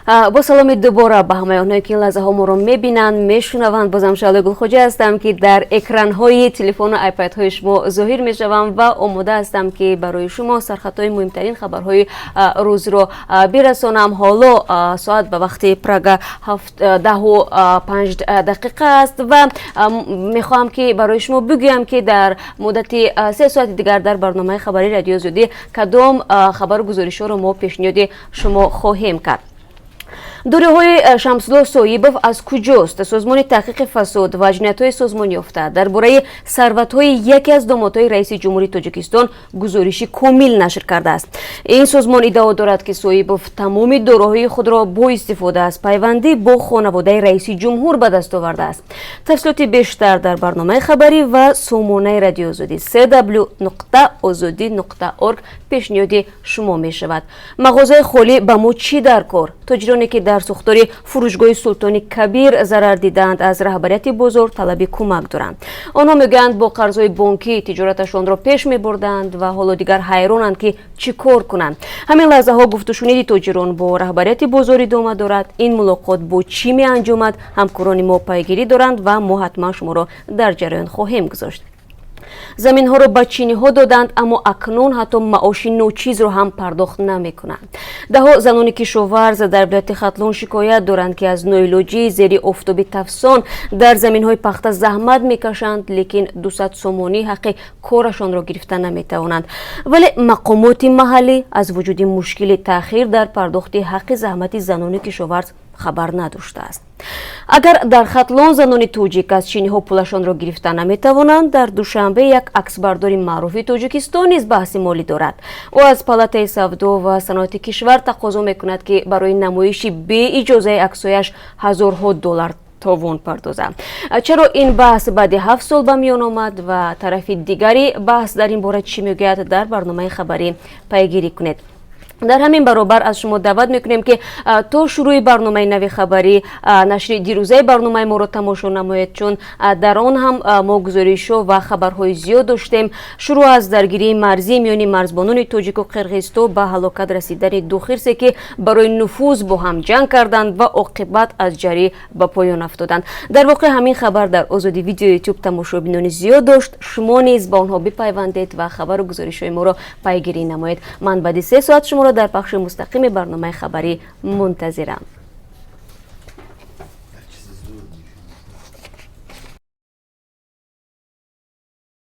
Бо саломи дубора ба ҳамаи онҳое, ки ин лаҳзаҳо моро мебинанд, мешунаванд. Бозам Шаҳлои Гулхоҷа ҳастам, ки дар экранҳои телефону айпадҳои шумо зоҳир мешавам ва омода ҳастам, ки барои шумо сархатҳои муҳимтарин хабарҳои рӯзро бирасонам. Ҳоло соат ба вақти Прага 10:05 аст ва мехоҳам, ки барои шумо бигӯям, ки дар муддати 3 соати дигар дар барномаи хабарии Радиои Озодӣ кадом хабару гузоришҳоро мо пешниҳоди шумо хоҳем кард. Дороиҳои Шамсулло Соибов аз куҷост? Созмони таҳқиқи фасод ва ҷиноятҳои созмонёфта дар бораи сарватҳои яке аз домодҳои раиси ҷумҳури Тоҷикистон гузориши комил нашр кардааст. Ин созмон иддао дорад, ки Соибов тамоми дороиҳои худро бо истифода аз пайвандӣ бо хонаводаи раиси ҷумҳур ба даст овардааст. Тафсилоти бештар дар барномаи хабарӣ ва сомонаи Радиои Озодӣ cw.ozodi.org пешниҳоди шумо мешавад. Мағозаи холӣ ба мо чӣ дар кор? Тоҷироне, ки дар сӯхтори фурӯшгоҳи Султони Кабир зарар дидаанд, аз раҳбарияти бозор талаби кӯмак доранд. Онҳо мегӯянд, бо қарзҳои бонкӣ тиҷораташонро пеш мебурданд ва ҳоло дигар ҳайронанд, ки чӣ кор кунанд. Ҳамин лаҳзаҳо гуфтушуниди тоҷирон бо раҳбарияти бозор идома дорад. Ин мулоқот бо чӣ меанҷомад, ҳамкорони мо пайгирӣ доранд ва мо ҳатман шуморо дар ҷараён хоҳем гузошт. Заминҳоро ба чиниҳо доданд, аммо акнун ҳатто маоши ночизро ҳам пардохт намекунанд. Даҳо занони кишоварз дар вилояти Хатлон шикоят доранд, ки аз ноилоҷӣ зери офтоби тафсон дар заминҳои пахта заҳмат мекашанд, лекин 200 сомонӣ ҳаққи корашонро гирифта наметавонанд. Вале мақомоти маҳаллӣ аз вуҷуди мушкили таъхир дар пардохти ҳаққи заҳмати занони кишоварз хабар надоштааст. Агар дар Хатлон занони тоҷик аз чиниҳо пулашонро гирифта наметавонанд, дар Душанбе як аксбардори маъруфи Тоҷикистон низ баҳси молӣ дорад. Ӯ аз Палатаи савдо ва саноати кишвар тақозо мекунад, ки барои намоиши беиҷозаи аксҳояш ҳазорҳо доллар товон пардозад. Чаро ин баҳс баъди 7 сол ба миён омад ва тарафи дигари баҳс дар ин бора чӣ мегӯяд, дар барномаи хабарӣ пайгирӣ кунед. Дар ҳамин баробар аз шумо даъват мекунем, ки то шурӯъи барномаи нави хабарӣ нашри дирӯзаи барномаи моро тамошо намоед, чун дар он ҳам мо гузоришҳо ва хабарҳои зиёд доштем, шурӯъ аз даргирии марзӣ миёни марзбонони тоҷику қирғиз то ба ҳалокат расидани ду хирсе, ки барои нуфуз бо ҳам ҷанг карданд ва оқибат аз ҷарӣ ба поён афтоданд. Дар воқеъ, ҳамин хабар дар Озоди Видео Ютуб тамошобинони зиёд дошт. Шумо низ ба онҳо бипайвандед ва хабару гузоришҳои моро пайгирӣ намоед. Ман баъди 3 соат шуморо дар пахши мустақими барномаи хабарӣ мунтазирам.